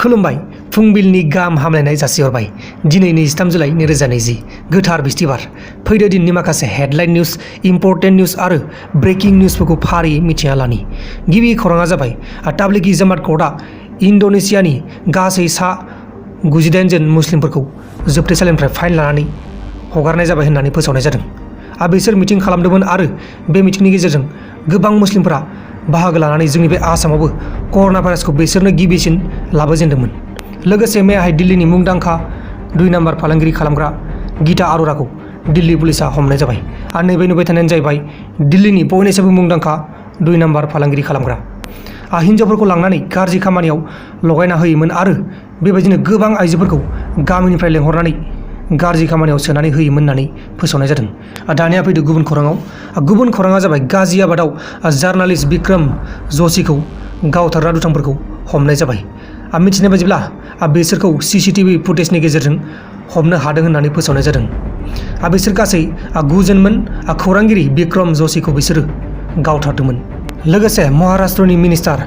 खुलुमबाय फुंबिलिनि गाहाम हामलायनाय जासिहरबाय। दिनै 23 जुलाइ 2020 गोथार बिस्थिबार। फैदो दिननि माखासे हेडलाइन निउज, इम्पर्टेन्ट निउज आरो ब्रेकिं निउजफोरखौ फारियै मिथिना लानि। गिबि खौराङा जाबाय ताब्लिगी जमात कर्टआ इन्ड'नेसियानि गासै 98 जन मुस्लिमफोरखौ जोबथेसालिनिफ्राय फाइन लानानै हगारनाय जाबाय होननानै फोसावनाय जादों। बिसोर मिटिं खालामदोंमोन आरो बे मिटिंनि गेजेरजों गोबां मुस्लिमफोरा बाहागो लानानै जोंनि बे आसामावबो कर'ना भाइरासखौ बिसोरनो गिबिसिन लाबोजेनदोंमोन। लोगोसे मैयाहाय दिल्लीनि मुंदांखा 2 नाम्बार फालांगिरि खालामग्रा गीता अर'राखौ दिल्ली पुलिसा हमनाय जाबाय। आरो नैबे नुबाय थानायानो जाहैबाय दिल्लीनि बयनिसायबो मुंदांखा 2 नाम्बार फालांगिरि खालामग्रा। हिन्जावफोरखौ लांनानै गाज्रि खामानियाव लगायना होयोमोन आरो बेबायदिनो गोबां आइजोफोरखौ गामिनिफ्राय लेंहरनानै गाज्रि खामानियाव सोनानै होयोमोन होननानै फोसावनाय जादों। दानिया फैदो गुबुन खौराङाव। गुबुन खौराङा जाबाय गाजियाबादाव जार्नालिस्ट बिक्रम जशीखौ गावथारग्रा दुथांफोरखौ हमनाय जाबाय। मिथिनाय बायदिब्ला बिसोरखौ CCTV फुटेजनि गेजेरजों हमनो हादों होननानै फोसावनाय जादों। बिसोर गासै 9 जनमोन। खौरांगिरि बिक्रम जशीखौ बिसोरो गावथारदोंमोन। लोगोसे महाराष्ट्रनि मिनिस्टार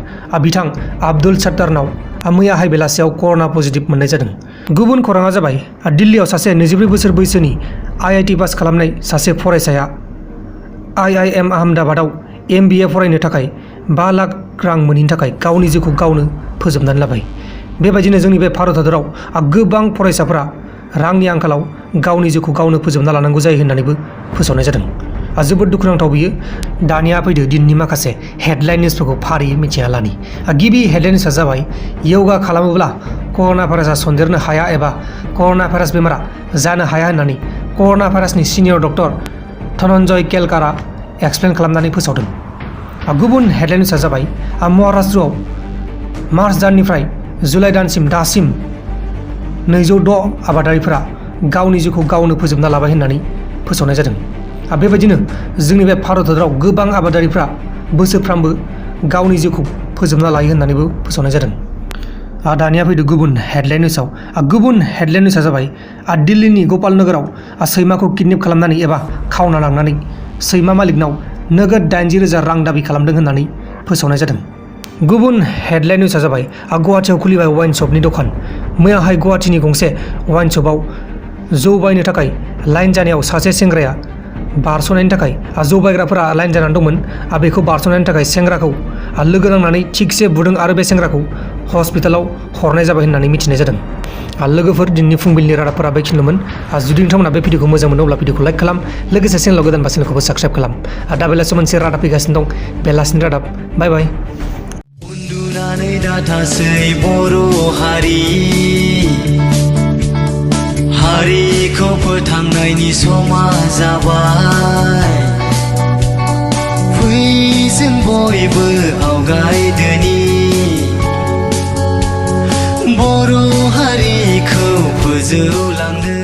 बिथां आब्दुल सत्तारनाव मैयाहाय बेलासियाव कर'ना पजिटिभ मोननाय जादों। गुबुन खौराङा जाबाय दिल्लीयाव सासे 24 बोसोर बैसोनि IIT पास खालामनाय सासे फरायसाया IIM आहमेदाबादाव MBA फरायनो थाखाय 5 लाख रां मोनैनि थाखाय गावनि जिउखौ गावनो फोजोबनानै लाबाय। बेबायदिनो जोंनि बे भारत हादराव गोबां फरायसाफोरा रांनि आंखालाव गावनि जिउखौ गावनो फोजोबना लानांगौ जायो होननानैबो फोसावनाय जादों। जोबोद दुखुनांथाव बियो। दानिया फैदो दिननि माखासे हेडलाइन निउजफोरखौ फारियै मिथिना लानि। गिबि हेडलाइन निउजआ जाबाय योगा खालामोब्ला कर'ना भाइरासआ सन्देरनो हाया एबा कर'ना भाइरास बेमारा जानो हाया होननानै कर'ना भाइरासनि सिनियर डक्टर धनन्जय केलकारा एक्सप्लेन खालामनानै फोसावदों। गुबुन हेडलाइन निउजआ जाबाय महाराष्ट्रआव मार्च दाननिफ्राय जुलाइ दानसिम दासिम 206 आबादारिफोरा गावनि जिउखौ गावनो फोजोबना लाबाय होननानै फोसावनाय जादों। बेबायदिनो जोंनि बे भारत हादराव गोबां आबादारिफ्रा बोसोरफ्रामबो गावनि जिउखौ फोजोबना लायो होननानैबो फोसावनाय जादों। दानिया फैदो गुबुन हेडलाइन निउजआव। गुबुन हेडलाइन निउजआ जाबाय दिल्लीनि गपाल नोगोराव सैमाखौ किडनेप खालामनानै एबा खावना लांनानै सैमा मालिकनाव नोगोद 80,000 रां दाबि खालामदों होननानै फोसावनाय जादों। गुबुन हेडलाइन निउजआ जाबाय गुवाहाटीआव खुलिबाय वाइन शपनि दखान। मैयाहाय गुवाहाटीनि गंसे वाइन शपआव जौ बायनो थाखाय लाइन जानायाव सासे सेंग्राया बारस'नायनि थाखाय जौ बायग्राफोरा लाइन जानानै दंमोन। बेखौ बारस'नायनि थाखाय सेंग्राखौ लोगो नांनानै थिगसे बुदों आरो बे सेंग्राखौ हस्पिटालाव हरनाय जाबाय होननानै मिथिनाय जादों। लोगोफोर, दिनैनि फुंबिलिनि रादाबफोरा बेखिनिल'मोन। जुदि नोंथांमोना बे भिडिअखौ मोजां मोनो अब्ला भिडिअखौ लाइक खालाम। लोगोसे चेनेलाव गोदानबा चेनेलखौबो साबस्क्राइब खालाम। दा बेलासियाव मोनसे रादाब फैगासिनो दं, बेलासिनि रादाब। बाय बाय। उन्दुनानै दाथासै बर' हारिखौ फोथांनायनि समा जाबाय। फै जों बयबो आवगायदोनि बर' हारिखौ फोजौलांनो।